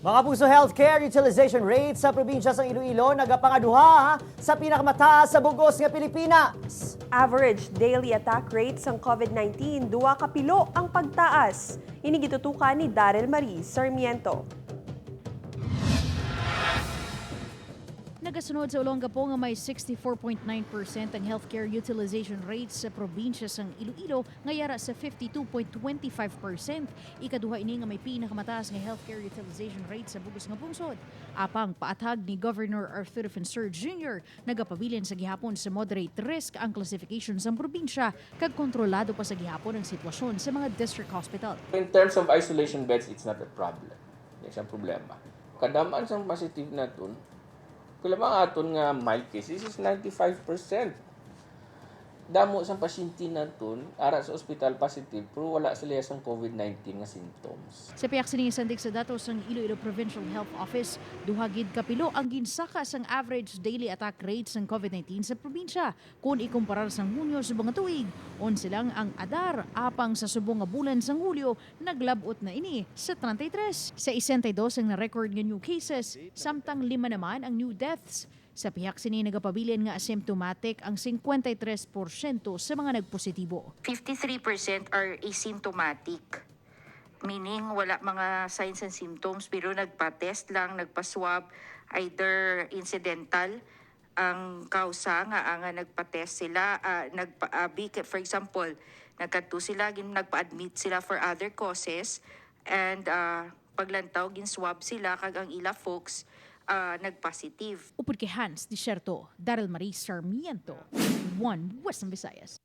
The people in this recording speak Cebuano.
Mga puso, healthcare utilization rate sa probinsya sa Iloilo nagapangaduha sa pinakamataas sa bugos nga Pilipinas. Average daily attack rate sang COVID-19, 2 ka pilo ang pagtaas. Ini gitutukan ni Daryl Marie Sarmiento. Nagasunod sa Olongapo nga may 64.9% ang healthcare utilization rate sa probinsya sang Iloilo nga yara sa 52.25%. Ikaduha ini nga may pinakamataas nga healthcare utilization rate sa bugos nga pungsod. Apang paathag ni Governor Arthur Defensor Jr., nagapabilin sa gihapon sa moderate risk ang classification sang probinsya kag kontrolado pa sa gihapon ang sitwasyon sa mga district hospital. In terms of isolation beds, it's not a problem. Hindi siya problema. Kadamaan sang positive naton, kung aton nga mild cases is 95%. Damo sang pasyente naton ara sa ospital positive pero wala sila sang COVID-19 nga symptoms. Sa piyak sini sandig sa datos ng Iloilo Provincial Health Office, 2 gid kapilo ang ginsaka sang average daily attack rates ng COVID-19 sa probinsya. Kung ikumparar sang Hunyo sa mga tuig, 11 lang ang adar, apang sa subong nga bulan sang Hulyo, naglabot na ini sa 33. Sa 62 ang na-record nga new cases, samtang 5 naman ang new deaths. Sa pihak sini, nagapabilin nga asymptomatic ang 53% sa mga nagpositibo. 53% are asymptomatic. Meaning, wala mga signs and symptoms pero nagpa-test lang, nagpa-swab, either incidental ang kausa nga ang nagpa-test sila, for example, nagkadto sila, nagpa-admit sila for other causes and paglantaw gin-swab sila kag ang ila folks nag-positive. Upod kay Hans Disyerto, Daryl Marie Sarmiento, One Western Visayas.